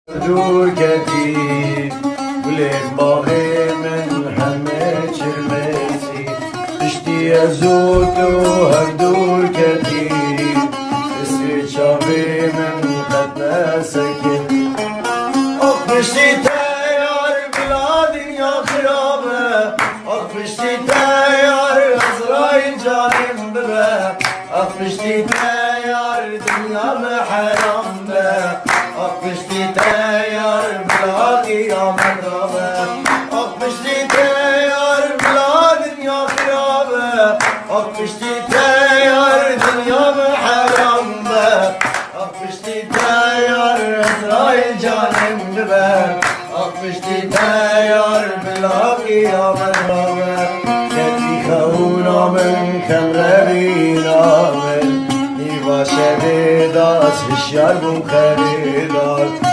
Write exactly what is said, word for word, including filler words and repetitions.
Dûr ketî, gulên baxê min heme çirmesî. Piştî ez û tu hevdûr ketî, pirsê çavê min qet nesekin. Ax piştî te yar bila dinya xirab e. Ax piştî te yar Ezraîl canê min bibe. Ax piştî te yar dinya me heram be. Ax piştî te yar bila qiyamet rabe. Ax piştî te yar bila dinya xirab e. Ax piştî te yar dinya me heram be. Ax piştî te yar Ezraîl canê min bibe. Ax piştî te yar bila qiyamet rabe. Ketî xewna min, xemrevîna min. Nîva şevê das hişyar bûm xevê das.